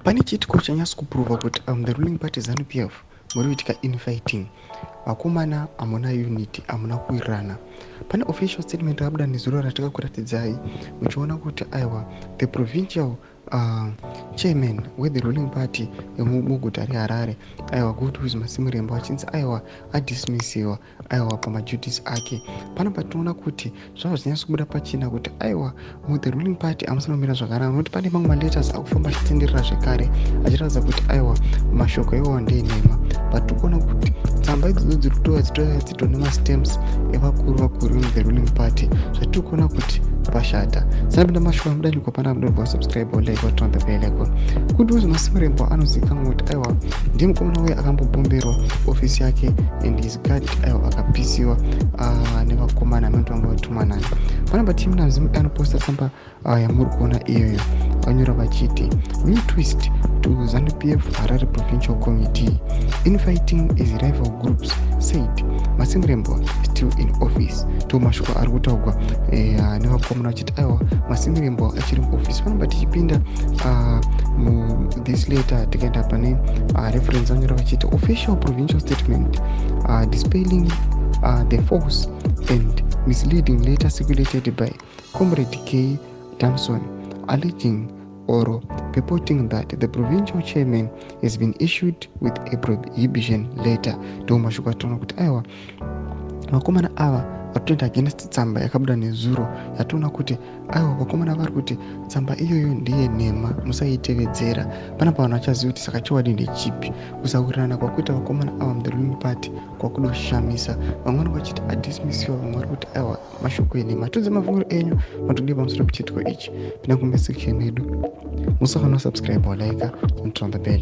Pane chiitiko chanyatso kuprova kuti the ruling party ZANU PF muri kuitika infighting. Vakomana, hamuna unity, hamuna kuwirirana. Pane official statement rakabuda nezuro ratakakuratidzai, muchiona kuti aiwa, the provincial chairman wethe ruling party yemuguta reHarare, aiwa, Goodwill Masimirembwa, achinzi aiwa, adismissiwa, aiwa, pamaduties ake. Pano patinoona kuti zvava zvinyatso kubuda pachena kuti aiwa, muthe ruling party hamusina kumira zvakanaka, nokuti pane mamwe maletters akufamba achitenderera zvekare achiratidza kuti aiwa, mashoko iwawo ndeenhema. But tikuona kuti tsamba idzodzo dziri kutouya dzitouya dzito nemastamps evakuru vakuru vemuthe ruling party. Zvatiri kuona kuti pashata. Sanapinda mashoko amudanyikwa pana mudobva wasubscribe, like, waturn the bell icon. Goodwill Masimirembwa anozivikanwa kuti aiwa, ndiye mukomana uye akambobhomberwa ofisi yake and his guard, aiwa, akapisiwa nevakomana amene vanga vatumwa nani. Panapa team nazimu anoposta tsamba yamuri kuona iyoyo, vanyora vachiti, "New twist to ZANU PF Harare Provincial Committee infighting as rival groups said Masimirembwa still in office." To mashoko ari kutaurwa nevakomana vachiti aiwa, Masimirembwa achiri muoffice. Panapa tichipinda muthis letter, tikaenda pane reference, vanyora vachiti, "Official provincial statement dispelling the false and misleading letter circulated by Comrade K Damson alleging or purporting that the provincial chairman has been issued with a prohibition letter." Ndo mashoko atoona kuti aiwa, vakomana ava vari kutoenda against tsamba yakabuda nezuro, yatoona kuti aiwa, vakomana vari kuti tsamba iyoyo ndeye nhema, musaitevedzera. Panapa vanhu vachaziva kuti saka chokwadi ndechipi. Kusawirirana kwakuita vakomana ava muthe ruling party kwakuda kushamisa. Vamwe vanenge vachiti adismissiwa, vamwe vari kuti aiwa, mashoko enhema. Tudze mafungiro enyu matodii pamusoro pechiitiko ichi. Pinda comment section yedu, musakanwa subscribe, walike and turn the bell.